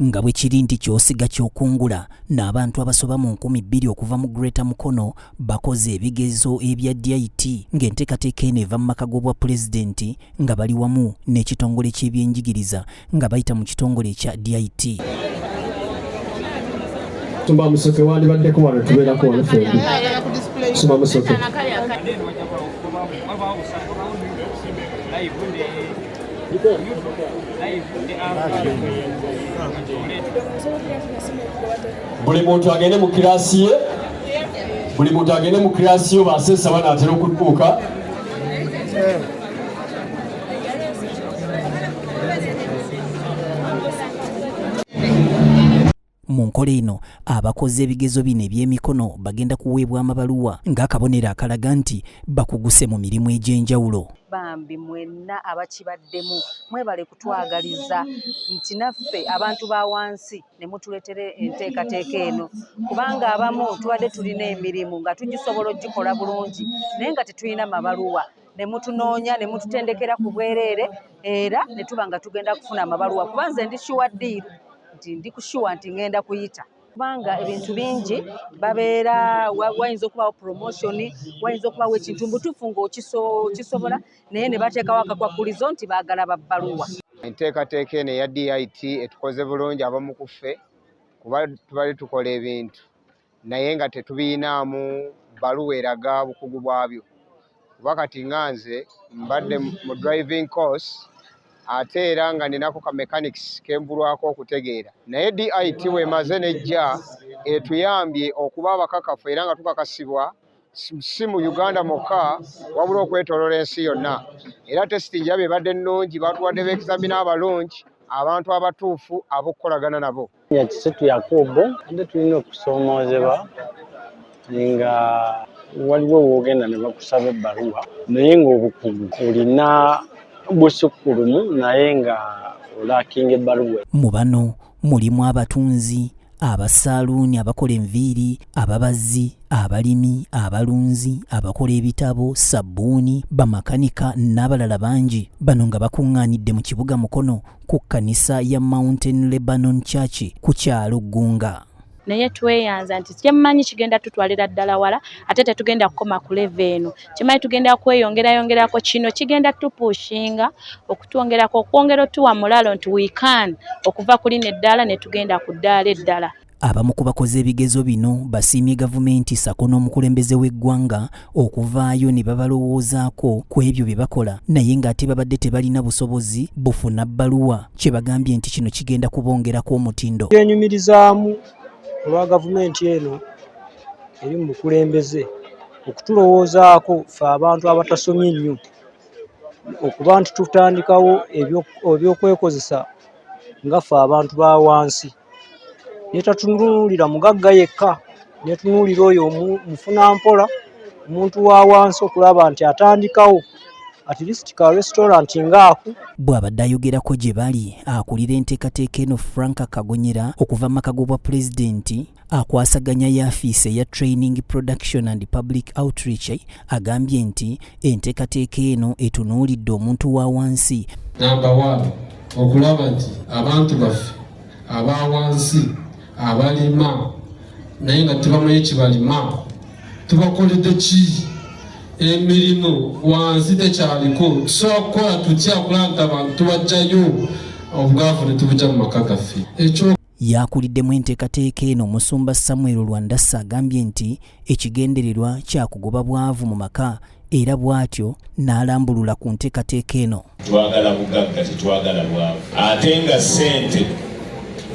Nga bwe kiri nti ky'osiga ky'okungula, n'abantu abasoba mu 2000 okuva mu Greater Mukono bakoze ebigezo ebya DIT ng'enteekateeka eno eva mu maka g'obwa pulezidenti nga bali wamu n'ekitongole ky'ebyenjigiriza nga bayita mu kitongole ekya DIT. Sumba Musoke wandibaddeko wano, tubeerako wano ffembi. Sumba Musoke. Buli muntu agende mu kirasi ye, buli muntu agende mu kirasi yo, baseesa banaatera okutuuka. Mu nkola eno, abakoze ebigezo bino eby'emikono bagenda kuweebwa amabaluwa ng'akabonero akalaga nti bakuguse mu mirimu egy'enjawulo. Bambi mwenna abakibaddemu, mwebale kutwagaliza nti naffe abantu ba wansi ne mutuleetera enteekateeka eno, kubanga abamu tubadde tulina emirimu nga tugisobola ogikola bulungi, naye nga tetulina mabaluwa, ne mutunoonya ne mututendekera ku bwereere, era ne tuba nga tugenda kufuna amabaluwa. Kuba nze ndi sure deal nti ndi ku sure nti ngenda kuyita, kubanga ebintu bingi babeera wayinza okubawo promotion, wayinza okubawo ekintu mbutuufu ng'okisobola, naye ne bateekawo akakwakkulizo nti baagala babbaluwa. Enteekateeka eno eya DIT etukoze bulungi abamu ku ffe, kuba tubadde tukola ebintu naye nga tetubiyinaamu bbaluwa eraga bukugu bwabyo. Kuba kati nga nze mbadde mu driving course, ate era nga ninako ka mechanics kembulwako okutegeera, naye DIT bwemaze nejja etuyambye okuba abakakafu era nga tukakasibwa si mu Uganda mwokka, wabula okwetooloola ensi yonna. Era test njabye ebadde nnungi, batuwadde ba examiner abalungi, abantu abatuufu ab'okukolagana nabo. Kisitu Yakubu. Ate tulina okusoomoozebwa nga waliwo woogenda ne bakusaba ebbaluwa, naye ng'obukugu olina busukkulumu, naye nga olackinga ebbaluwa. Mu bano mulimu abatunzi, abasaaluuni, abakola enviiri, ababazzi, abalimi, abalunzi, abakola ebitabo, sabbuuni, bamakanika n'abalala bangi. Bano nga bakuŋŋaanidde mu kibuga Mukono ku kkanisa ya Mountain Lebanon Church ku kyalo Gunga. Naye tweyanza nti kyemmanyi kigenda tutwalira ddala wala, ate tetugenda kukoma ku level eno. Kimanyi tugenda kweyongerayongerako. Kino kigenda tupushinga okutwongerako, okwongera otuwa mulalo nti we can okuva ku lino eddaala ne tugenda ku ddaala eddala. Abamu ku bakoze ebigezo bino basiimye gavumenti sako n'omukulembeze w'eggwanga okuvaayo ne babalowoozaako ku ebyo bye bakola, naye ng'ate babadde tebalina busobozi bufuna bbaluwa, kye bagambye nti kino kigenda kubongerako omutindo. Twenyumirizaamu olwa gavumenti eno eri mu bukulembeze okutulowoozaako ffe abantu abatasomye ennyo, okuba nti tutandikawo ebyokwekozesa nga ffe abantu ba wansi, netatunuulira mugagga yekka, netunuulira oyo mufunampola, omuntu wa wansi, okulaba nti atandikawo at least ka restaurant ngaako. Bw'abadde ayogerako gye bali, akulira enteekateeka eno Frank Kagonyera okuva mu maka g'obwa pulezidenti akwasaganya yaafiisi eya Training, Production and Public Outreach, agambye nti enteekateeka eno etunuulidde omuntu wa wansi. Number one, okulaba nti abantu baffe aba wansi abalima naye nga tebamanyi kibalima, tubakoledde ki? Emirimu wansi tekyaliko. Tusobola kukola tutya okulaba nti abantu tubajjayo obwavu ne tubujja mu maka gaffe? Ekyo Yakuliddemu enteekateeka eno omusumba Samuel Lwandassa agambye nti ekigendererwa kya kugoba bwavu mu maka, era bw'atyo n'alambulula ku nteekateeka eno. Twagala bugagga, tetwagala bwavu. Ate nga ssente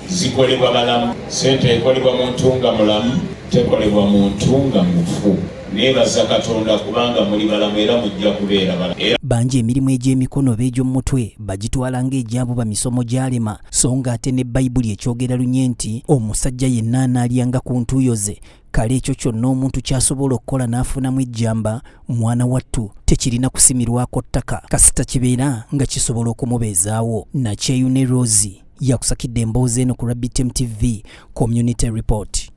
zikolebwa balamu. Ssente ekolebwa muntu nga mulamu, tekolebwa muntu nga mufu. Neebaza Katonda kubanga muli balamu era mujja kubeera balamu. Bangi emirimu egy'emikono oba egy'omutwe bagitwala ng'egyabo bamisomo gyalema, so ng'ate ne Bayibuli ekyogera lunye nti omusajja yenna anaalyanga ku ntuuyo ze. Kale ekyo kyonna omuntu ky'asobola okukola n'afunamu ejjamba, mwana wattu, tekirina kusimirwako ttaka kasita kibeera nga kisobola okumubeezaawo. Nakyeyune Rose yakusakidde emboozi eno ku lwa BTM TV Community Report.